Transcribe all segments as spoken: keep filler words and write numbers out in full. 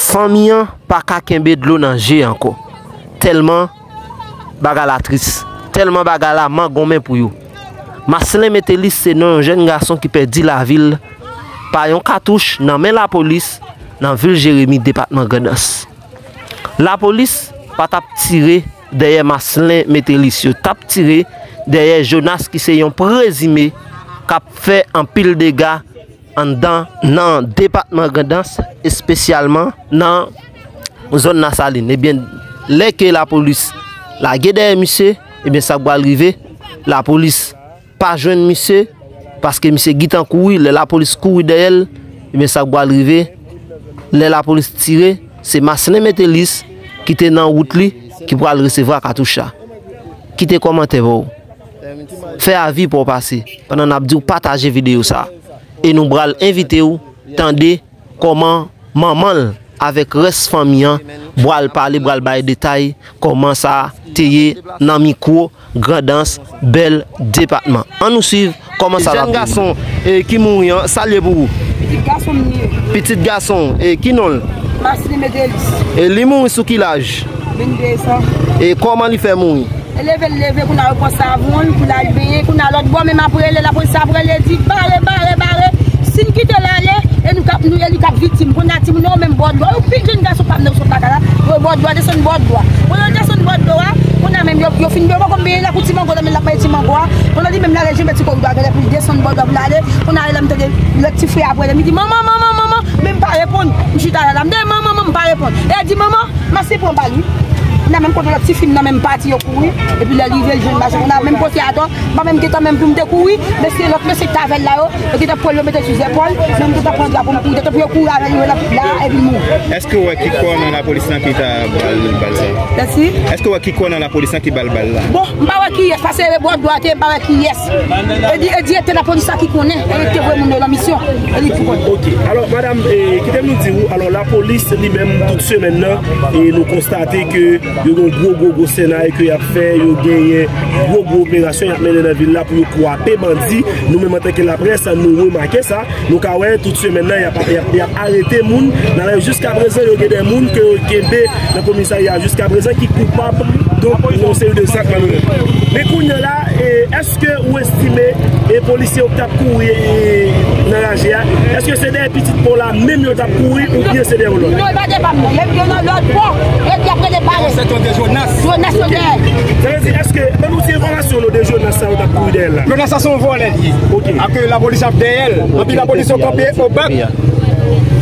Fanmi an pa ka kenbe dlo nan je ankò. Tèlman bagay la tris. Tèlman bagay la mangonmen pou yo. Marcelin Metellus se non yon jèn gason ki pèdi lavi l pa yon katouch nan men lapolis nan vil Jeremi, depatman Grandans. Lapolis pa t ap tire dèyè Marcelin Metellus, yo t ap tire dèyè Jonas ki se yon prezime k ap fè anpil dega anndan nan depatman Grandans, espesyalman nan zòn Lasalin. Ebyen, lè ke lapolis lage dèyè misye, ebyen, sa k pral rive, lapolis pa jwenn misye, paske misye gentan kouri, lè lapolis kouri dèyè l, ebyen, sa k pral rive, lè lapolis tire, se Marcelin Metellus ki te nan wout li ki pral resevwa katouch la. Kite kòmantè pa w. Fè avi pa w pase pandan n ap di w pataje videyo sa a. E nou pral envite w tande kòman manman l avèk rès fanmi an pral pale, pral bay detay kòman sa te ye nan mikwo Grandans, bèl depatman. Ann nou swiv kòman sa t ap vini. Jèn gason, e, ki mouri an, sa l ye pou ou? Pitit gason m li ye. Pitit gason, e, ki non l? Marcelin Metellus. E li mouri sou ki laj? Vennde zan. E kòman li fè mouri? E leve l leve, kounye a yo pran savon l pou l al benyen, kounye a lòt bò menm ap rele, lapolis ap rele, di bare, bare, bare. Si n kite l ale, e nou k ap, nou, e li k ap viktim. Kounye a timoun yo menm bò dlo, yo pi jèn gason pa m nan sot lakay la, yo bò dlo a, desann bò dlo a. Kounye a yo desann bò dlo a, kounye a menm yo, yo fin, yo poko menm benyen lakou ti mango la, men l ap maye ti mango a. Kounye a li menm l ale janbe ti koridò a, genlè pou l desann bò dlo a pou l ale. Kounye a lè m tande lòt ti frè ap rele m, li di manman, manman, manman, men m pa reponn. M chita la la, m di manman, manman, m pa reponn. E l di manman, Masi pran bal wi. Nan menm kote lòt tifi m nan menm pati yo kouri. Epi lè l rive l jwenn bal sa nan menm kote atò. M pa menm gentan menm pou m te kouri. Mesye lòt mesye ki t avè l la yo, yo gentan pran l yo mete l sou zèpòl. Men m gentan pran drapo m kouri. Gentan pou yo kouri avè l yo la epi l mouri. Èske w wè ki kò nan lapolis lan ki ta ba l bal sa? Mèsi. Èske w wè ki kò nan lapolis lan ki ba l bal la? Bon, m pa wè kiyès, paske e bò dlo a te, m pa wè kiyès. E di, e direktè lapolis la ki konnen, e direktè voye moun yo nan misyon, e li ki konnen. Ok, alò, madanm, e, kite nou di w, alò, lapolis li menm, tout semèn nan, e nou konstate ke yo gen gwo, gwo, gwo sènay ke y ap fè, yo genyen gwo, gwo operasyon y ap mennen nan vil la pou yo kwape bandi. Nou menm, antanke laprès, nou remake sa. Nou ka wè, tout semèn nan, y ap, y ap, y ap arete moun nan lari. Jiska prezan, yo gen de moun ke yo kenbe nan komisarya jiska prezan ki koupab, donk, yon seri de zak malonèt. Men kounye a la, e, èske ou estime, e, polisye yo k t ap kouri, e, nan raje a, èske se dèyè pitit pa w la menm yo t ap kouri oubyen se dèyè yon lòt? Non, e pa dèyè pa m non. Yo, yo nan lòt bò. E ki ap rele bare. Se ton de Jonas. Jonas yo dèyè. Sa vle di, èske, ban nou ti enfòmasyon non de Jonas sa yo t ap kouri dèyè l la. Jonas sa se yon vòlè li ye. Ok. Ak, e, lapolis ap dèyè l. Anpi lapolis yo kanpe o bak.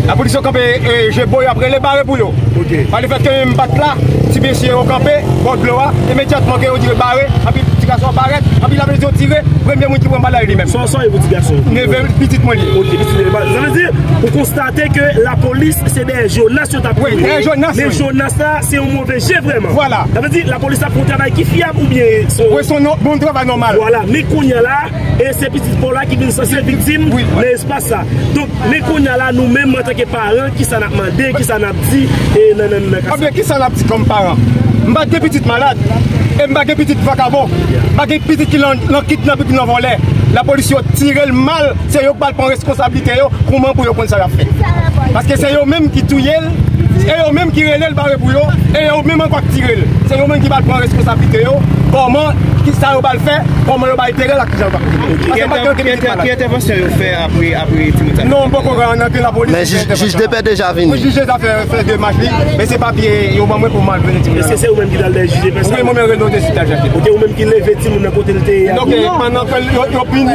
Lapolis yo kanpe, e, je bo, y ap rele bare pou yo. Ok. Pa lefèt ke m pa t la, ti mesye yo kanpe bò dlo a, imedyatman ke yo di bare, anpi ti gason an parèt, anpi lapolis yo tire, premye moun ki pran bal la, e li menm. Sa w ye pou ti gason? Neve pitit mwen li ye. Ok, pitit mwen li. Sa vle di, ou konstate ke lapolis se dèyè Jonas yo t ap kouri. Wi, dèyè Jonas, wi. Men Jonas la, se yon move je vrèman. Vwala. Sa vle di, lapolis ap fè yon travay ki fyab oubyen se... Wi, se yon bon travay nòmal. Vwala, men kounye a la, e se pitit pa w la ki vin sanse viktim nan espas sa. Donk, men kounye a la, nou menm, antanke paran, kisa n ap mande, kisa n ap di, e nan, nan, nan ka sa? Ebyen, kisa n ap di kòm paran? M pa gen pitit malad, e m pa gen pitit vakabon, m pa gen pitit ki nan, nan kidnape, ki nan vòlè. Lapolis yo tire l mal, se yo k pral pran reskonsablite yo, kòman pou yo konn sa y ap fè. Paske se yo menm ki touye l, e yo menm ki rele l bare pou yo, e yo menm ankò k tire l. Se yo menm ki pral pran reskonsablite yo, kòman, kisa yo pral fè, kòman yo pral enterre l ak kijan yo pral enterre l. Paske m pa gen okenn pitit malad. Ki entèvansyon yo fè apre, apre timoun sa? Non, m poko rantre lapolis. Men jij, jij de pè deja vini. Wi, jij de pè fè, fè demach li, men se papye yo ban mwen pou m al vini timoun nan. Èske se ou menm ki t al dèyè jij de pè sa? Wi, mwen menm rele yo de suit al chache. Ok, ou menm ki leve timoun nan kote l te ye a? Donk, pandan ke yo, yo vin,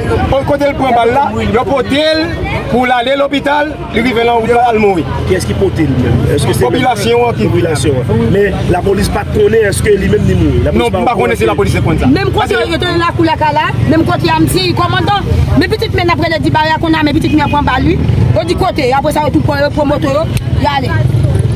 kote l pran bal la, yo pote l pou l ale lopital. Li rive nan wout la, l mouri. Kiyès ki pote l menm? Èske se popilasyon an ki... Popilasyon an. Men lapolis pa t konnen èske li menm li mouri? Non, m pa konnen si lapolis te konn sa. Menm kote yo te nan lakou lakay la, menm kote a m di kòmandan, men pitit mwen n ap rele di bare a kounye a, men pitit mwen an pran bal wi. Yo di kote, apre sa yo tou pran, yo pran moto yo, y ale.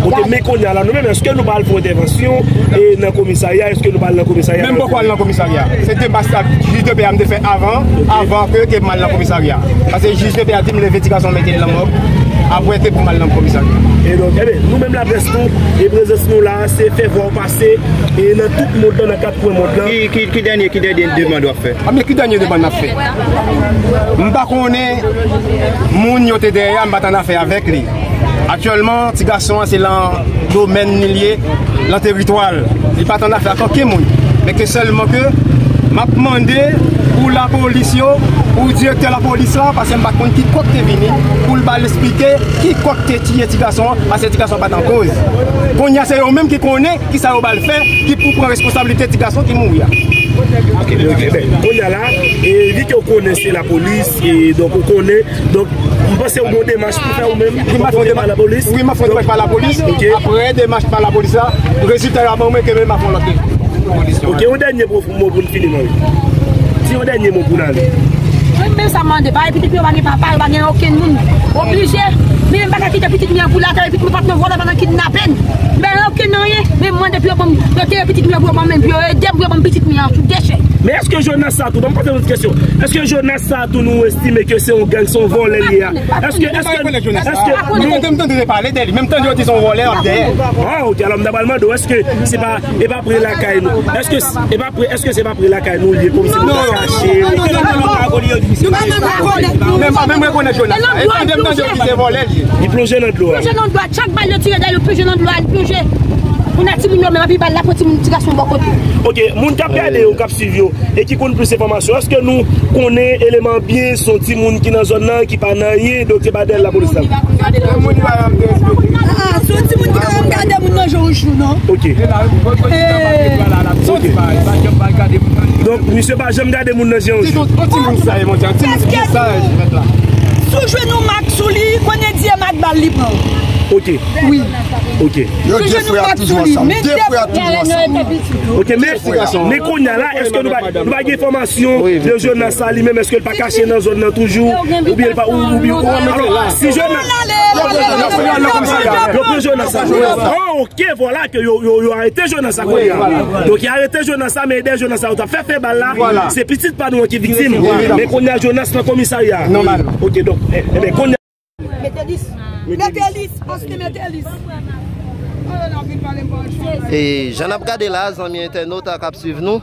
Ok, men kounye a la, nou menm, èske nou pral fè entèvansyon, e, nan komisarya, èske nou pral nan komisarya? Menm poko al nan komisarya. Se demach sa jij de pè a m te fè avan, avan ke ke m al nan komisarya. Paske jij de pè a di m leve ti gason mete l nan mòg. Apre, te pou m al nan komisarya. E donk, e ben, nou menm laprès tou, e prezans nou la, se fè vwa w pase, e nan tout mond lan, nan kat kwen mond lan. Ki, ki, ki dènye, ki dènye demann w ap fè? A, men ki dènye demann n ap fè? M pa konnen moun yo te dèyè a, m pa t annafè avèk li. Aktyèlman, ti gason an se lan domèn li ye, lan teritwa l. Li pa t annafè ak okenn moun. Men ke sèlman ke m ap mande pou lapolis yo, pou direktè lapolis la, paske m pa t konn ki kote te vini, pou l ba l esplike ki kote te tiye ti gason an, paske ti gason an pa t an koz. Kounye a se yo menm ki konnen kisa yo ba l fè, ki pou pran responsablite ti gason ki mouri a. Ok, ok, ben, kounye a la, e, vi ke w konnen se lapolis, e, donk ou konnen, donk, m panse w gen yon demach pou fè ou menm. Wi, m ap fè yon demach pa lapolis. Wi, m ap fè yon demach pa lapolis. Ok. Apre demach pa lapolis la, rezilta yo ap ban mwen ke men m ap fè yon lòt kondisyon. Ok, yon dènye mo pou n fini, mari. Di yon dènye mo pou n ale. Mwen menm sa m mande, pa gen pitit mwen, pa gen papa, pa gen okenn moun. Oblije, men m pa ka kite pitit mwen pou lakay, pitit mwen pa t nan vòlè, pa t nan kidnape m. Ben, okenn anyen, men m mande pou yo ban m, retire pitit mwen pou yo ban m, pou yo ede m, pou yo ban m pitit mwen an sou dechè. Men èske Jonas sa tou, ban m poze yon lòt kesyon. Èske Jonas sa tou nou estime ke se yon gang, se yon vòlè li ye a? Èske, èske, èske nou... Menm tande yo pale de li, menm tande yo di se yon vòlè, ap dèyè. Ah, ok, alò m ta pral mande w, èske se pa, e pa pre lakay nou? Èske, e pa pre, èske se pa pre lakay nou li ye, kòmsi nou ta kache? Nou pa menm rekonèt. Men m pa menm rekonèt Jonas. E tande m tande yo di se vòlè li ye. Li plonje nan dlo a. Plonje nan dlo a. Chak bal yo tire dèyè, yo plonje nan dlo a, li plonje. Kounye a timoun yo menm, anpil bal la pran timoun, ti gason bò kote. Ok, moun k ap gade yo, k ap swiv yo, e ki konn plis enfòmasyon, èske nou konnen eleman byen, se yon timoun ki nan zòn nan, ki pa nan anyen, donk se pa dèyè lapolis la? Ah, se yon timoun ki pa janm gade moun nan je yon jou, non. Ok. Ok. Donk, misye pa janm gade moun nan je yon jou. Yon timoun saj, mon Dieu, yon timoun saj, mèt la. Si w jwenn yon mak sou li, konnen di e mak bal li pran. Ok. Wi. Ok. Yo de frè ap toujou ansanm. De frè ap toujou ansanm. Ok, men, men kounye a la, èske nou pa, nou pa gen enfòmasyon de Jonas sa li menm, èske l pa kache nan zòn nan toujou, oubyen l pa, ou, oubyen, alò, si Jonas, yo pran Jonas sa. Oh, ok, vwala ke yo, yo, yo arete Jonas sa kounye a. Donk, yo arete Jonas sa, men dèyè Jonas sa, yo t ap fè, fè bal la, se pitit pa nou an ki viktim. Men kounye a Jonas nan komisarya. Ok, donk, e, e ben, kounye a Metelis. Metelis, paske Metelis. E jan n ap gade la, zanmi entènot k ap swiv nou,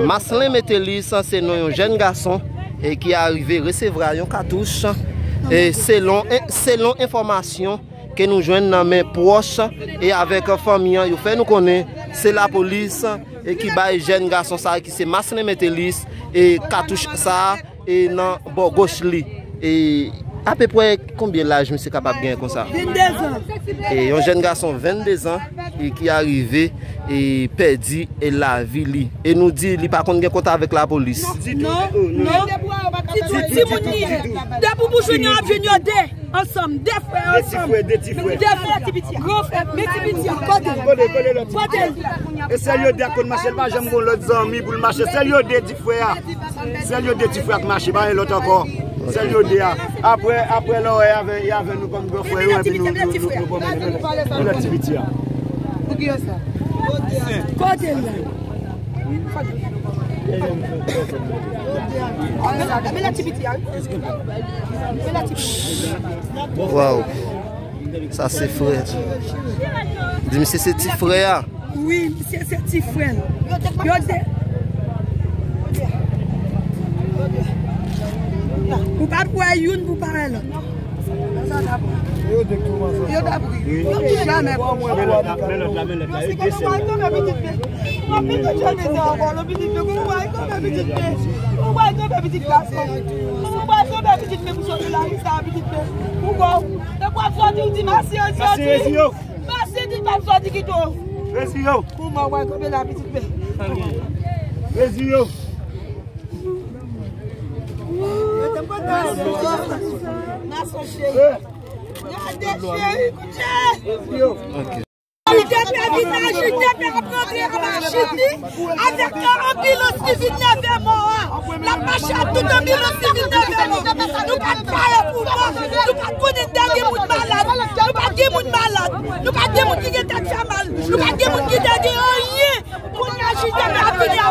Maslin Metelis se non yon jèn gason e ki arive resevwa yon katouch. E selon, e selon enfòmasyon ke nou jwenn nan men pwòch e avèk fanmi an, yo fè nou konnen se lapolis e ki bay jèn gason sa a ki se Maslin Metelis e katouch sa a e nan bò goch li. E apeprè konbyen laj misye kapab gen konsa? Vennde zan. E yon jèn gason vennde zan e ki arive e pèdi e lavi li. E nou di li pa konn gen kontak avèk lapolis. Non, non. Ti, ti, timoun li ye. Depi pou jwenn yo, ap jwenn yo de. Ansanm, de frè ansanm. De ti frè, de ti frè. De frè, ti piti a. Gran frè, men ti piti a. Kote l? Kote, kote lòt ti piti a? E sèl yo de ak konn mache, l pa janm gon lòt zanmi pou l mache. Sèl yo de ti frè a. Sèl yo de ti frè a k mache, pa gen lòt ankò. Sèl yo de a. Apre, apre lè w wè y avè, y avè nou kòm gran frè yo, epi nou, nou, nou, nou pran men lòt ti piti a. Pou ki yo sa? Kote l la? Waw. Sa se frè. Di misye se ti frè a. Wi, misye se ti frè l. Yo te. Ou pa t wè youn pou pa wè lòt. Yo t ap ri. Yo t ap ri. Yo t ap ri. Jamè. Men lòt la, men lòt la, men lòt la. E de sèl la. Pitit mwen. Pitit mwen, pitit mwen. Ou pral tonbe, pitit mwen. Ou pral tonbe, pitit gason. Ou pral tonbe, pitit mwen, pou sove lari sa, pitit mwen. Ou bon. E kwa sòti, ou di masi, an sòti. Masi, di pa sòti, kite w. Rezi yo. Ou mò, ou pral tonbe la, pitit mwen. Rezi yo. Gason cheri. Gade cheri, koute. Li te pè vizaj li, te pè ap rantre an machin li, avèk anbilans ki vin leve mò a. L ap mache ak tout anbilans ki vin leve mò. Nou pa t pare pou mò, nou pa t konnen dènye moun malad, nou pa t gen moun malad, nou pa t gen moun ki gen tèt fè mal, nou pa t gen moun ki te gen anyen. Kounye a, jis te pè ap vini an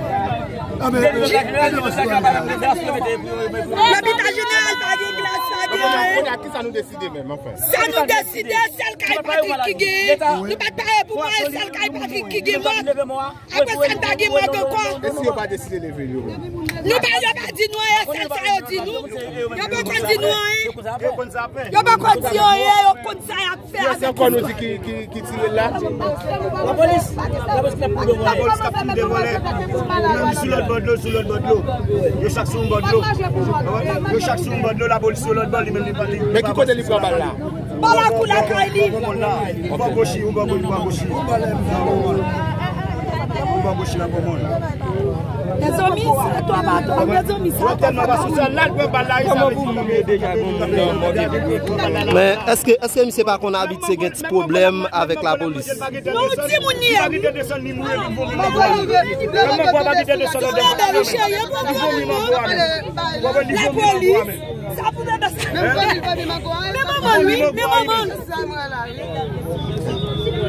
Lopital jeneral pa gen glas, pa gen anyen. Sa nou deside, sèl kay Patrick ki gen. Nou pa t pare pou mwen, sèl kay Patrick ki gen mò. Apre sa, n pa gen mòg ankò. E si yo pa deside leve l, yo menm? Nou pa, yo pa di nou anyen, sèl sa yo di nou. Yo poko di nou anyen. Yo poko di anyen, yo konn sa y ap fè avèk nou. Ki ankò nou di ki, ki, ki tire l la? Lapolis, lapolis k ap touye vòlè. Lapolis k ap touye vòlè. Li menm li sou lòt bò dlo, sou lòt bò dlo. Yo chak sou yon bò dlo. Yo chak sou yon bò dlo, lapolis sou lòt bò, li menm li pa, li pa. Men ki kote li pran bal la? Bal la kou lakay li. Ou bò goch li, ou bò goch, ou bò goch li. Ou bò goch li la, bon, bon. Mezanmi, sa twò pa twò, mezanmi, sa twò pa twò. Tèlman pa sou sa, la, l pran bal la, sa vle di nou mete deja, bon, bon, bon. Men èske, èske misye pa konn abitye gen ti pwoblèm avèk lapolis? Non, timoun li ye. Lapolis. Sa pou bebe sa. Men manman l, wi, men manman l.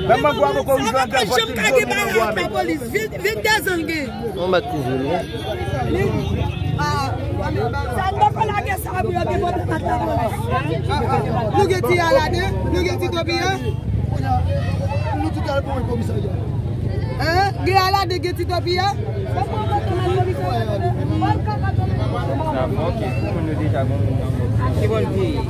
Men manman l poko rive antre vòt li, li vomi manman l. Lapolis, vennde zan l gen. Yon mèt kouvri l, wi. Sa n poko lage sa pou yo gen pwoblèm ak lapolis. Nou gen ti Alade, nou gen ti Tobiya. Nou tout al pou komisarya. Hein? Gen Alade, gen ti Tobiya. Sa bon, ok. Moun yo deja gon moun nan. Ki bon peyi?